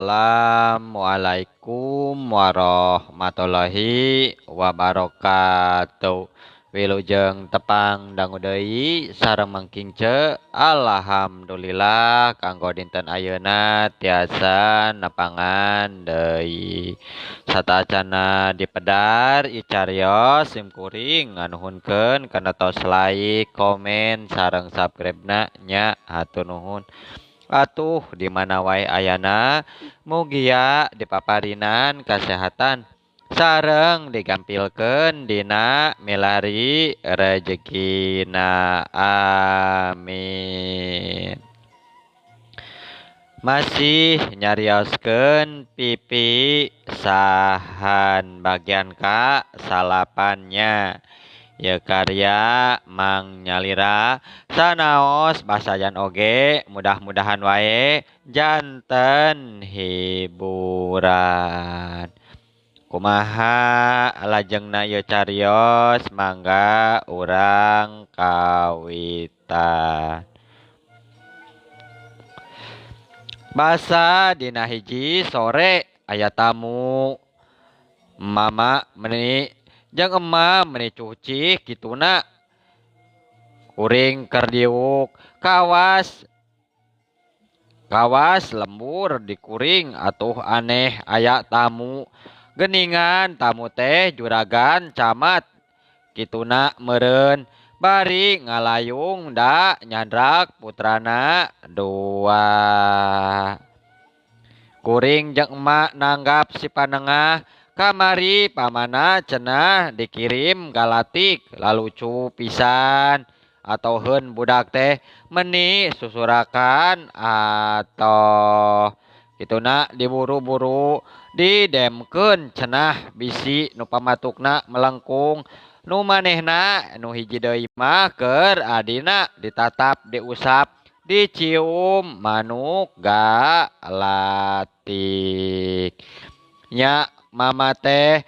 Assalamualaikum warahmatullahi wabarakatuh. Wilujeng tepang dangu deui sareng Mang Kingce. Alhamdulillah kanggo dinten ayeuna tiasa nepangan deui. Satacana dipedar icarios sim kuring nganuhunkeun kana tos like, komen sareng subscribe-na nya hatur nuhun. Atuh di mana wae ayana mugia dipaparinan kasehatan sareng digampilkeun dina milari rejekina, amin. Masih nyarioskeun pipi sahan bagian ka salapannya. Ye karya Mang Nyalira sanaos basajan oge mudah-mudahan wae janten hiburan. Kumaha lajengna ieu carios mangga urang kawitan. Basa dina hiji sore aya tamu mama meni jeung ema meni cuci kituna kuring keur diuk kawas kawas lembur dikuring atuh aneh aya tamu geningan tamu teh juragan camat kituna meureun bari ngalayung da nyandrak putrana dua. Kuring jeung emak nanggap si panengah kamari pamana cenah dikirim galatik lalucu pisan atau heun budak teh meni susurakan atau kituna diburu-buru didemkeun cenah bisi nu pamatukna melengkung nu manehna nu hiji deui mah keur adina ditatap diusap dicium manuk galatik. Nya mama teh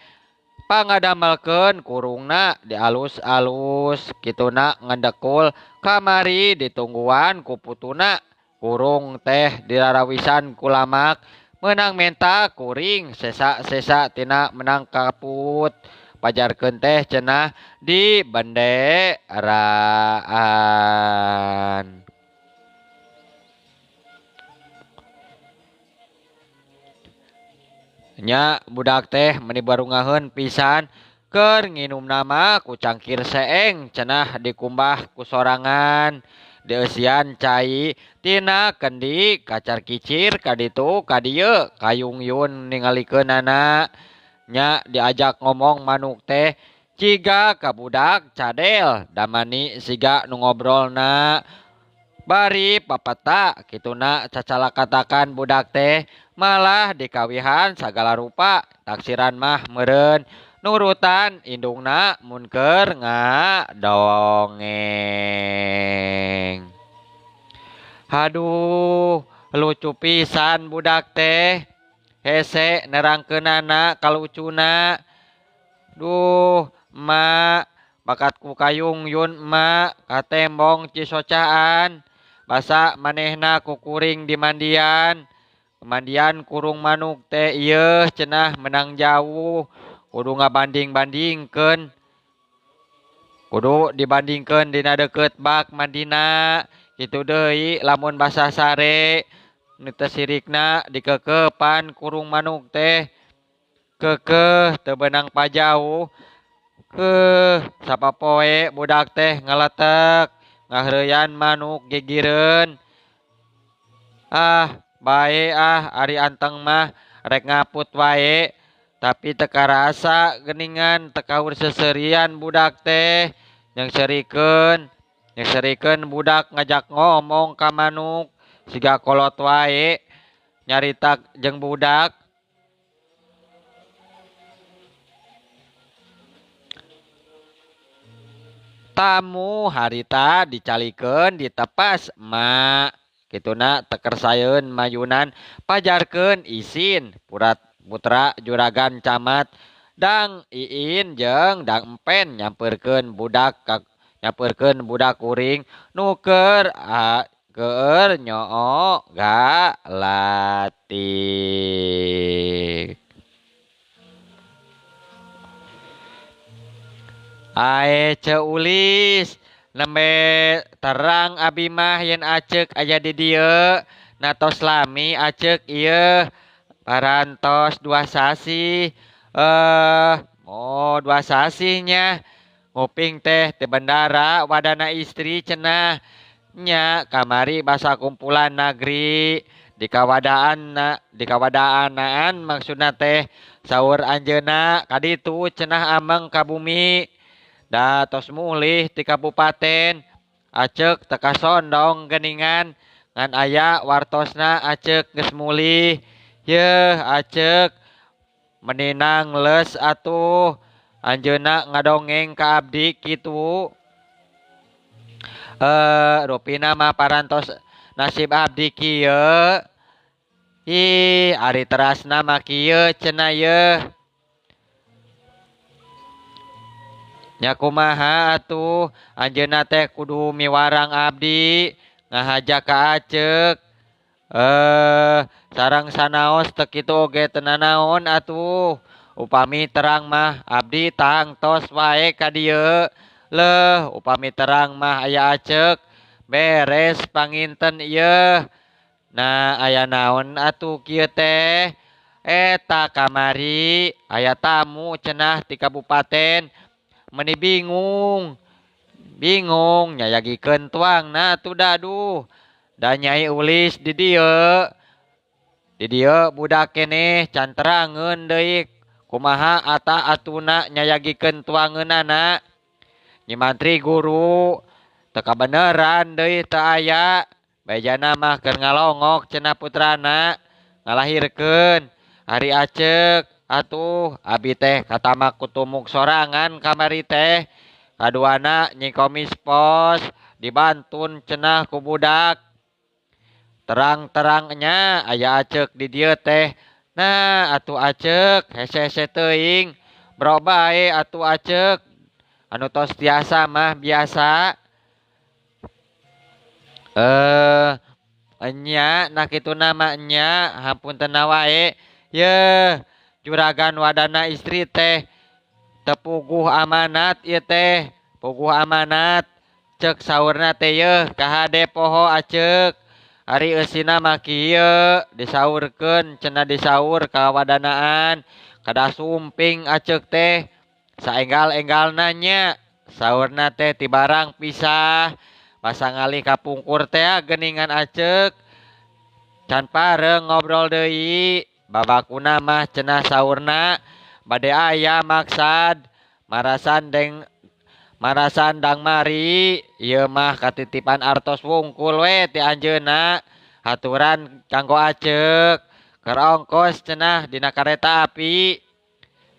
pangadamelkeun kurungna dialus-alus kituna ngendekul kamari ditungguan ku putuna kurung teh dirarawisan ku lamak meunang menta kuring sesa-sesa tina menang kaput pajarkeun teh cenah di benderaan. Nya budak teh meni barungaheun pisan keur nginum nama ku cangkir seeng cenah dikumbah ku sorangan dieusian cai tina kendi kacar kicir kaditu kadieu kayungyun ningalikeunana. Nya diajak ngomong manuk teh ciga ka budak cadel damani siga nu ngobrolna bari papata kituna cacalakatakan budak teh malah dikawihan sagala rupa taksiran mah meureun nurutan indungna mun keur ngadongeng. Haduh lucu pisan budak teh hese nerangkeunana kalucuna. Duh emak bakat ku kayung yun emak katembong cisocaan basa manehna ku kuring di mandian. Mandian kurung manuk teh ieu cenah menang jauh kudu ngabanding-bandingkeun kudu dibandingkeun dina deukeut bak mandina kitu deui lamun basah sare nu teu sirikna dikekepan kurung manuk teh keukeuh teu beunang pajauh keuh sapapoe budak teh ngaletek ngahreuyan manuk gigireun. Ah bae ah ari anteng mah rek ngaput wae tapi teu karasa geuningan teu kaur seuseurian budak teh nyeungseurikeun budak ngajak ngomong ka manuk siga kolot wae nyarita jeung budak. Tamu harita dicalikeun ditepas emak kituna teu kersaeun mayunan pajarkeun isin purat putra juragan camat dang iin jeung dang empen nyampeurkeun budak kuring nu keur Keur nyoo galatik. Ae Ceu Ulis nembe terang abi mah yen Acek aya di dieu natos lami Acek ieu parantos 2 sasih oh 2 sasihnya nguping teh ti bendara wadana istri cenah nya kamari basa kumpulan nagri di kawadaanaan maksudna teh saur anjeunna kaditu cenah ameng ka bumi da tos mulih ti kabupaten Acek teu kasondong geuningan ngan aya wartosna Acek geus mulih yeuh Acek meninang leus atuh anjeunna ngadongeng ka abdi kitu rupina mah parantos nasib abdi kieu ih ari terasna mah kieu cenah yeuh nya kumaha atuh anjeunna teh kudu miwarang abdi ngahaja ka Acek sareng sanaos teu kitu oge teu nanaon atuh upami terang mah abdi tangtos wae ka dieu leuh upami terang mah aya Acek beres panginten ieu nah aya naon atuh kieu teh eta kamari aya tamu cenah ti kabupaten meni bingung bingung nyayagikeun tuangna atuh daduh da Nyai Ulis di dieu budak keneh can terangeun deui kumaha ata atuna nyayagikeun tuangeunana Nyi Mantri guru teu kabeneran deui teu aya bejana mah keur ngalongok cenah putrana ngalahirkeun ari Acek atuh abi teh katama kutumuk sorangan kamari teh kaduana Nyi Komis Pos dibantun cenah ku budak terang-terangnya aya Acek di dieu teh nah atuh Acek hese-hese teuing bro bae atuh Acek anu tos tiasa mah biasa enya nah kitu nama nya hapunten wae yeuh juragan wadana istri teh tepuguh amanat ieu teh puguh amanat cek saurna teh yeuh kahade poho Acek ari eusina mah kieu disaurkeun cenah disaur ka wadanaan kada sumping Acek teh saenggal-enggalna nya saurna teh ti barang pisah pasangali kapungkur teh geuningan Acek can pareng ngobrol deui babakuna mah cenah saurna bade aya maksad marasan dangmari ieu mah katitipan artos wungkul we ti anjeunna haturan kanggo Acek keur ongkos cenah dina kareta api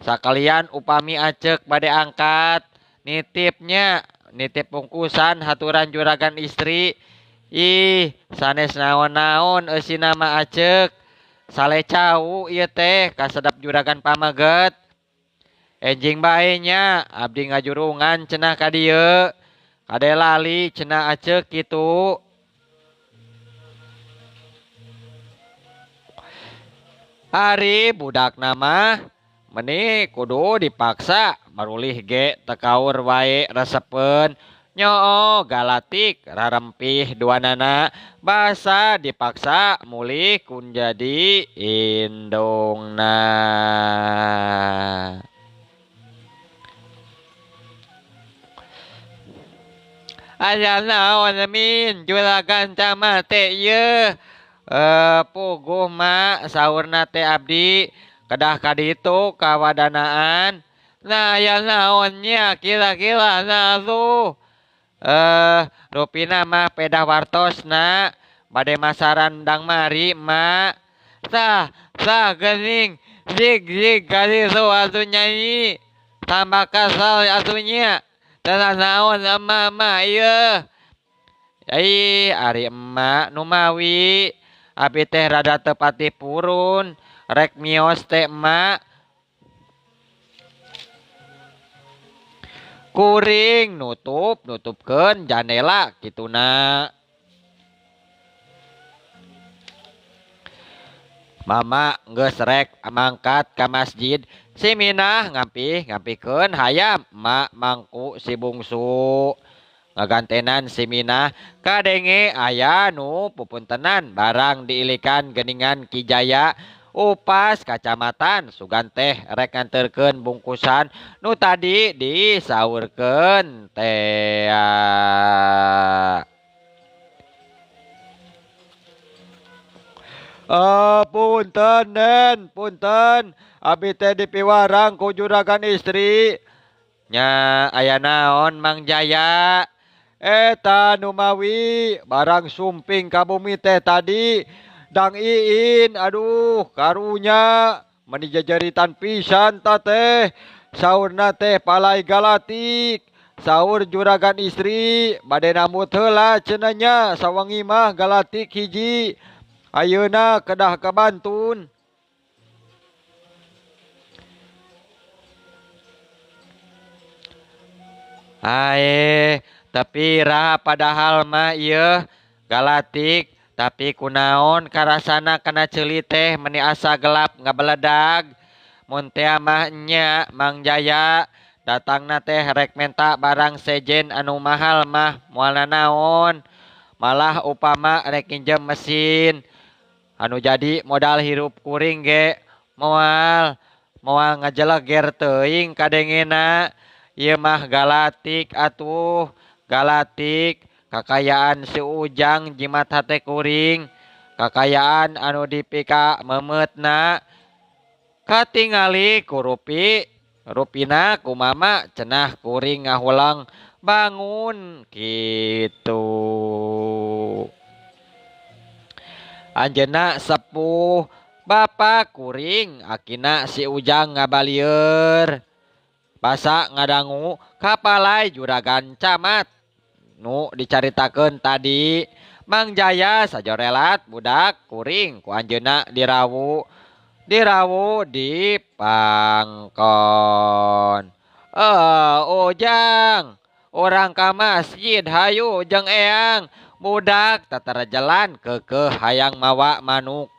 sakalian upami Acek bade angkat nitipnya nitip bungkusan haturan juragan istri ih sanes naon-naon eusina mah Acek sale cau ieu teh kasedap juragan pameget enjing bae nya abdi ngajurungan cenah ka dieu kade lali cenah Acek kitu ari budakna mah meni kudu dipaksa marulih ge teu kaur wae resepeun nyoo galatik rarempih duanana basa dipaksa mulih kun jadi indungna. Aya naon min juragan camat teh ieu puguh mak saurna teh abdi kedah kaditu kawadanaan. Nah aya naonnya kira-kira nah tuh rupina mah pedah wartosna bade masaran dangmari mak sah sah geuning zig zig kaditu atuh nyanyi tambah kasal atuh nya teu naon emak mah ieu ih ari emak nu mawi abi teh rada teu pati purun rek mios teh emak kuring nutupkeun jandela kituna. Mama geus rek mangkat ka masjid si Minah ngampih-ngampihkeun hayam emak mangku si bungsu. Ngagantenan si Minah kadenge aya nu pupuntenan barang diilikan geningan Ki Jaya upas kacamatan sugan teh rek nganterkeun bungkusan nu tadi disaurkeun tea. Punten nen, punten abi teh dipiwarang ku juragan istri. Nya aya naon Mang Jaya? Eta nu mawi barang sumping ka bumi teh tadi Dang Iin, aduh karunya meni jajaritan pisan ta teh. Saurna teh palai galatik. Saur juragan istri bade nambut heula cenah nya sawangi mah galatik hiji. Ayeuna kedah kabantun. Ae, tapi ra padahal mah ieu galatik, tapi kunaon karasana kana ceuli teh meni asa gelap ngabeledag. Mun teh mah nya Mang Jaya datangna teh rek menta barang sejen anu mahal mah moal nanaon. Malah upama rek nginjem mesin anu jadi modal hirup kuring ge moal ngajeleger teuing kadengena. Ieu mah galatik atuh, galatik kakayaan si Ujang jimat hate kuring, kakayaan anu dipika memetna katingali ku rupi, rupina ku mama cenah kuring ngahulang bangun kitu. Anjeunna sepuh bapa kuring akina si Ujang ngabalieur. Basa ngadangu kapalai juragan camat nu dicaritakeun tadi. Mang Jaya sajorelat budak kuring ku anjeunna dirawu di pangkon. Ujang urang ka masjid hayu jeung eyang. Budak tatarajalan keukeuh hayang mawa manuk.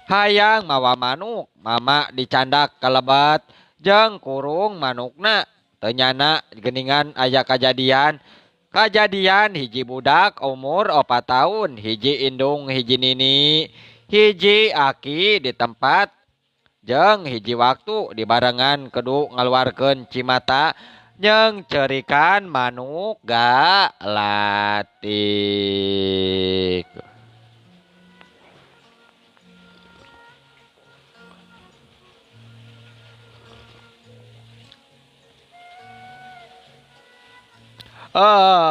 Hayang mawa manuk mama dicandak kalebat jeung kurung manukna. Teu nyana geuningan aya kajadian. Kajadian hiji budak umur 4 tahun, hiji indung hiji nini, hiji aki di tempat jeung hiji waktu dibarengan kedu ngaluarkeun cimata jeung cerikan manuk galatik.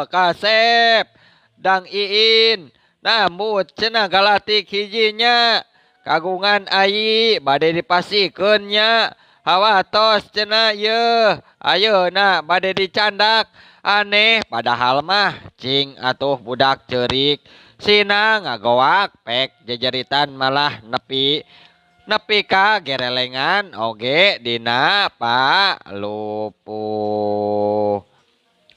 Kasep Dang Iin nambut cenah galatik hijinya kagungan ai bade dipasikeun nya hawatos cenah yeuh ayeuna bade dicandak. Aneh padahal mah cing atuh budak ceurik sina ngagoak pek jejeritan malah nepi nepi ka gerelengan oge dina palupuh.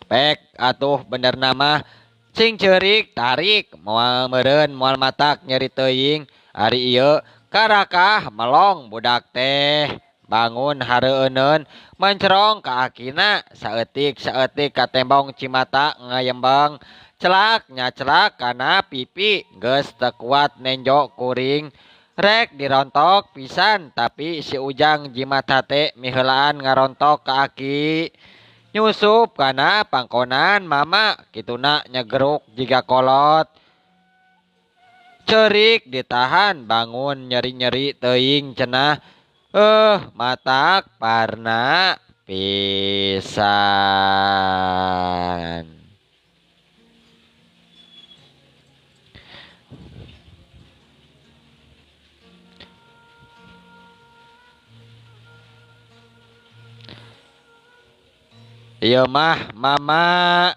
Pek atuh bener nama cing ceurik tarik moal meureun moal matak nyeri teuing. Ari ieu karakah melong budak teh bangun hareuneun mencerong ka akina saeutik saeutik katembong cimata ngayembang celak nyacelak kana pipi geus teu kuat nenjo kuring rek dirontok pisan tapi si Ujang jimat hate miheulaan ngarontok ka aki nyusup kana pangkonan mama kituna nyegeruk jiga kolot. Cerik ditahan bangun nyeri-nyeri teuing cenah matak parna pisan. Ieu mah mama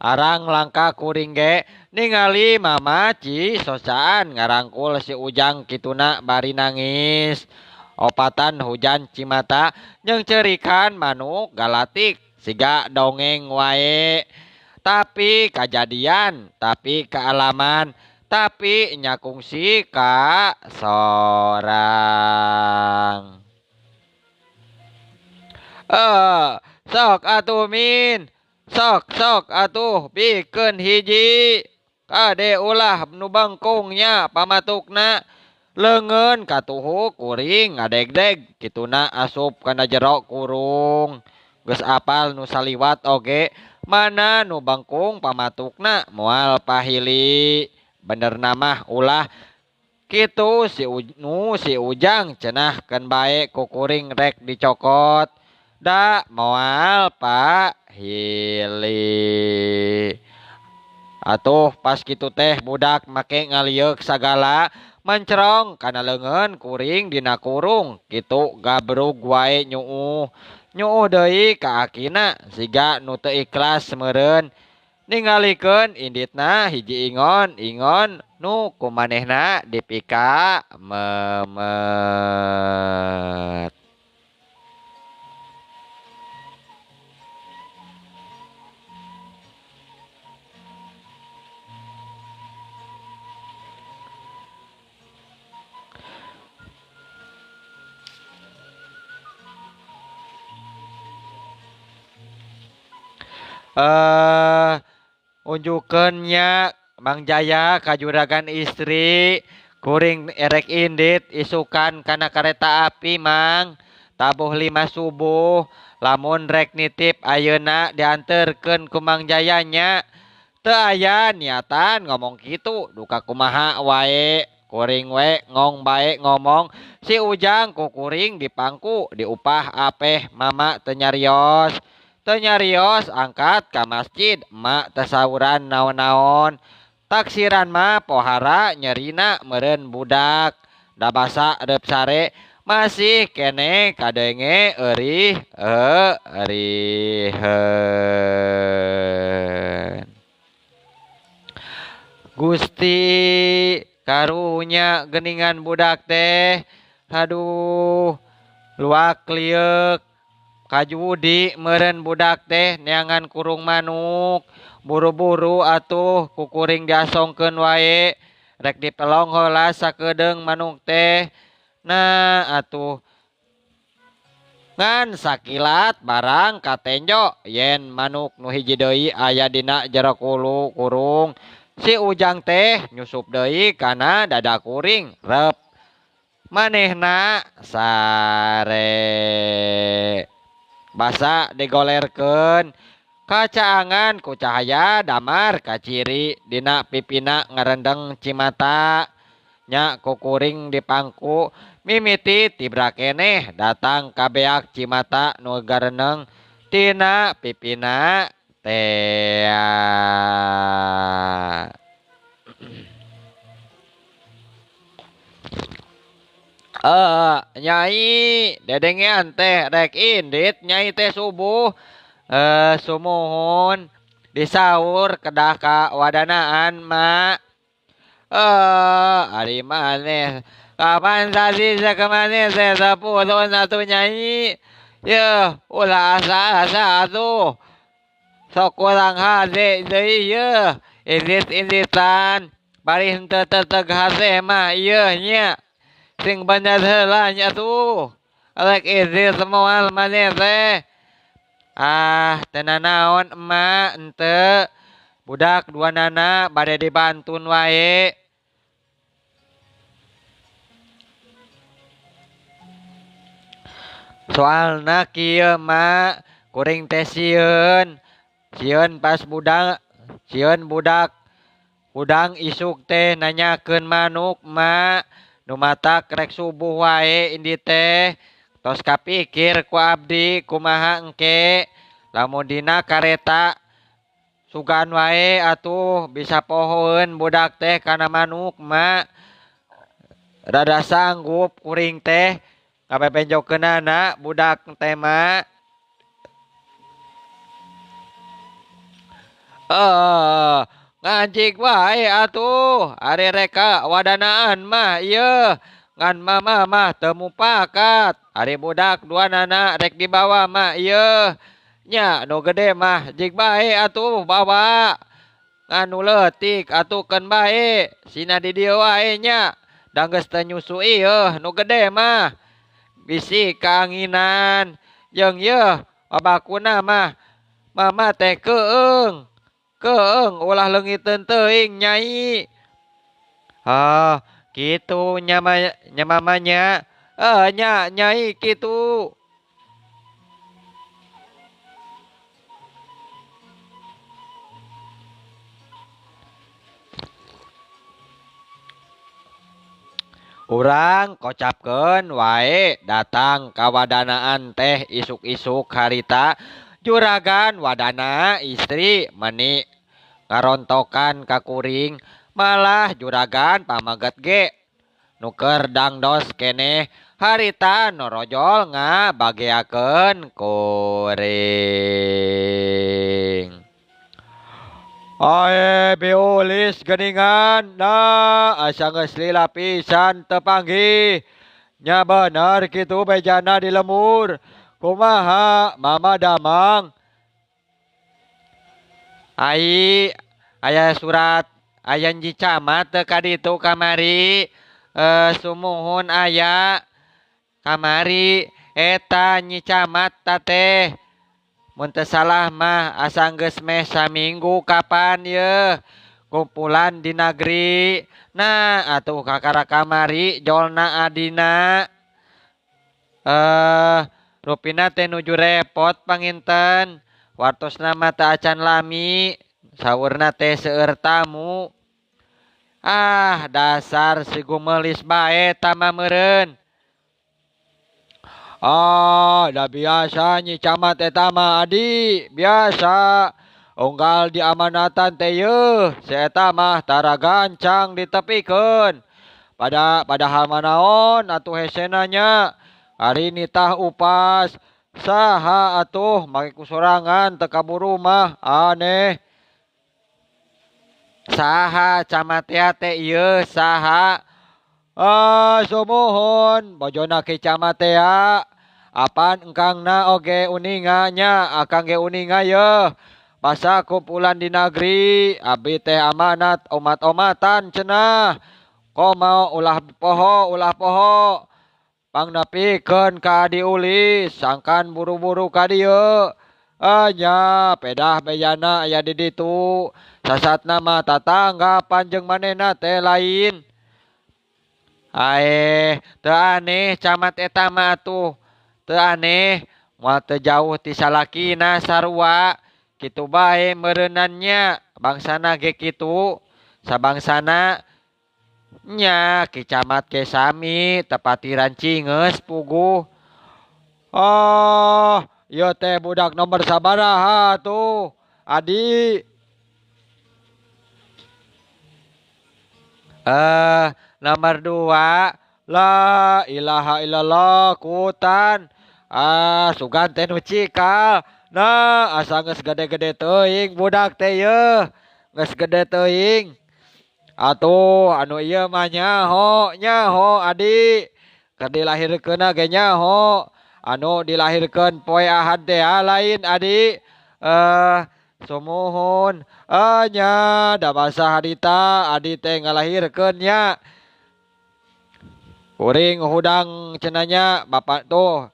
arang langka kuring ge ningali mama ci sosaan ngarangkul si Ujang kituna bari nangis. Opatan hujan cimata jeung cerikan manuk galatik siga dongeng wae. Tapi kajadian, tapi kealaman, Tapi nya kungsi ka sorang. Sok atuh min. Sok sok atuh bikeun hiji. Kade ulah nu bangkungnya pamatukna. Leungeun katuhu kuring ngadegdeg kituna asup kana jero kurung. Geus apal nu saliwat oge mana nu bangkung pamatukna moal pahili. Bener mah ulah kitu si nu si Ujang cenah keun bae ku kuring rek dicokot. Da moal pahili. Atuh pas kitu teh budak make ngalieuk sagala mencerong kana leungeun kuring dina kurung kitu gabrug wae nyuuh. Nyuuh deui ka akina siga nu teu ikhlas meureun ningalikeun inditna hiji ingon ingon nu kumanehna dipika memet. Unjukeun nya Mang Jaya ka juragan istri kuring erek indit isukan kana kareta api Mang tabuh 5 subuh lamun rek nitip ayeuna dianterkeun ku Mang Jaya nya. Teu aya niatan ngomong kitu duka kumaha wae kuring we ngong bae ngomong si Ujang ku kuring dipangku diupah apeh mama teu nyarios. Teu nyarios angkat ka masjid emak teu sauran naon-naon. Taksiran mah pohara nyerina meureun budak. Da basa reup sare masih kene kadenge eurih euriheun. Gusti karunya geningan budak teh. Aduh luak lieuk. Kajudi meureun budak teh neangan kurung manuk. Buru-buru atuh kukuring diasongkeun wae. Rek dipelong heula sakedeung manuk teh. Nah atuh ngan sakilat barang katenjo yen manuk nu hiji deui aya dina jero kulu kurung. Si Ujang teh nyusup deui kana dada kuring rep manehna sare. Basa digolerkeun kacaangan ku cahaya damar kaciri dina pipina ngarendeng cimata. Nya kukuring dipangku mimiti tibra keneh datang kabeak cimata nu gareneng tina pipina tea. Nyai dedengean teh rek indit nyai teh subuh. Sumuhun disaur kedah ka wadanaan mak. Ari maneh kapan sasi sakemane teh sepuluh atuh nyai. Yeuh ulah asa-asa atuh. Sok kurang hade deui yeuh indit-inditan bari henteu teteg hate mah ieu nya. Sing bener heula nya tuh. Rek indit moal maneh teh. Ah, teu nanaon emak henteu. Budak dua nana bade dibantun wae. Soalna kieu mak kuring teh sieun. Sieun pas budak, sieun budak. Hudang isuk teh nanyakeun manuk mak. Nu matak rek subuh wae indi teh. Tos kapikir ku abdi kumaha engke. Lamun dina kareta sugan wae atuh bisa pohoeun budak teh kana manuk mak. Rada sanggup kuring teh ngabebenjokeunana budak teh mak. Ngajik wae atuh ari reka wadanaan mah ieu ngan mama mah teu mupakat. Ari budak dua nana rek dibawa mah ieu nya nu gede mah jig bae atuh bawa. Anu leutik atuh keun bae sina di dieu wae nya. Da geus teu nyusu ieu nu gede mah. Bisi kaanginan jeung yeuh babakuna mah mama teh keung. Keung ulah leungiteun teuing nyai. Ah, kitu nya nya mamanya. Nya nyai kitu. Urang kocapkeun wae datang ka wadanaan teh isuk-isuk harita juragan wadana istri meni ngarontokan ka kuring malah juragan pameget ge nu keur dangdos keneh harita norojol ngabageakeun kuring. Ae biulis geningan nah asa geus lila pisan teu panggih. Nya bener kitu bejana di lemur. Kumaha mama damang? Ai aya surat aya nyi camat teu ka ditu kamari. Sumuhun aya kamari eta nyi camat ta teh. Mun teu salah mah asa geus meh saminggu kapan yeuh kumpulan di nagri. Nah atuh kakara kamari jolna adina. Rupina teh nuju repot panginten. Wartosna mah teu acan lami, saurna teh seueur tamu. Ah dasar si gumelis bae tah mah meureun. Ah, dah biasa nyi camat eta mah adi, biasa. Unggal diamanatan teh yeuh, si eta mah tara gancang ditepikeun. Padahal manaon atuh hesena nya. Ari nitah upas, saha atuh make kusorangan teu kaburu mah, aneh. Saha camat teh ieu saha? Ah, sumuhun bojona ki camat teh. Apan engkangna oge uninga nya, akang ge uninga yeuh. Basa kumpulan di nagri, abi teh amanat omat-omatan cenah. Komo ulah poho, ulah poho. Pangnepikeun ka diulis, sangkan buru-buru ka dieu. Nya pedah bejana aya di ditu. Sasatna mah tatangga panjeng manehna teh lain. Aeh, teu aneh camat eta mah atuh. Teu aneh, moal teu jauh ti salakina sarua. Kitu bae meureunannya, bangsana ge kitu. Sabangsana nya ki camat ge sami tepatiran cingeus puguh. Oh, ieu teh budak nomor sabaraha tuh, adi? Nomor 2. La ilaha illallah kutan. Ah, sugan teh nu cikal. Nah, asa geus gede-gede teuing budak teh yeuh. Geus gede teuing. Atuh anu ieu mah nyaho, nyaho adi. Keur dilahirkeunna ge nyaho. Anu dilahirkeun poe Ahad teh lain adi. Sumuhun. Nya da basa harita adi teh ngalahirkeun nya. Kuring hudang cenanya bapak tuh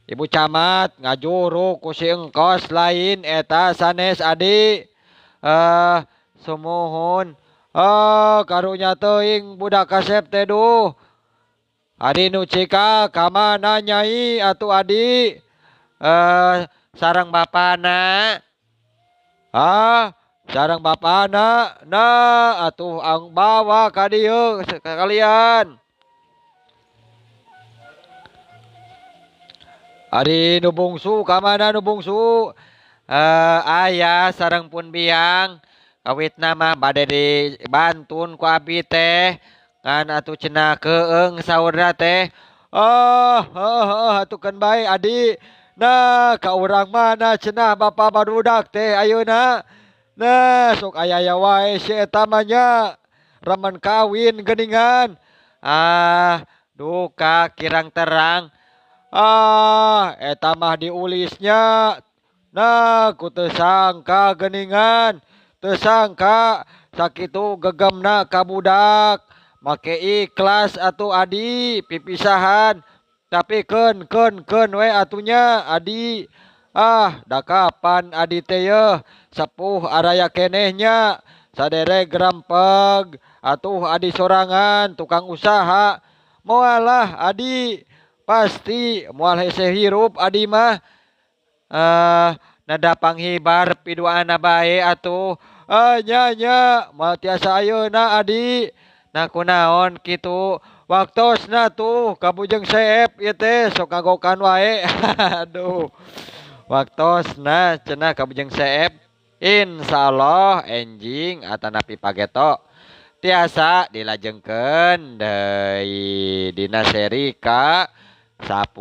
ibu camat ngajuru ku si engkos lain eta sanes adi. Sumuhun. Karunya teuing budak kasep teh duh. Adi nu cika ka mana nyai atuh adi? Sareng bapana. Ah, sareng bapana. Nah, atuh ang bawa ka dieu sekalian. Ari nu bungsu ka mana nu bungsu? Aya sareng pun biang. Kawitna mah bade dibantun ku abi teh. Ngan atuh cenah keung saurna teh. Oh, atuh keun bae adi. Nah, ka urang mana cenah bapa barudak teh ayeuna. Nah, sok aya-aya wae si eta mah nya. Remen kawin geuningan. Ah, duka kirang terang. Ah, eta mah diulisnya. Nah, ku teu sangka geuningan. Teu sangka sakitu gegemna ka budak. Make ikhlas atuh adi pipisahan. Tapi keun keun keun we atunya adi. Ah da kapan adi teh yeuh sepuh araya keneh nya. Saderek grempeg atuh adi sorangan tukang usaha. Moal lah adi pasti moal hese hirup adi mah. Nada panghibar piduana bae atuh. Ah nya nya moal tiasa ayeuna adi. Nah kunaon kitu waktosna tuh ka Bujeng Seep ieu teh sok ngagokan wae. Aduh. Waktosna cenah ka Bujeng Seep. Insyaallah enjing atanapi pageto tiasa dilajengkeun deui dina seri ka 10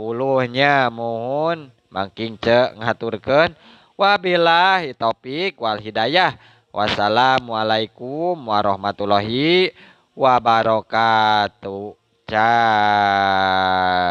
nya muhun mangking ce ngaturkeun wabillahi taufik wal hidayah. Wassalamualaikum warahmatullahi wabarakatuh. Cai.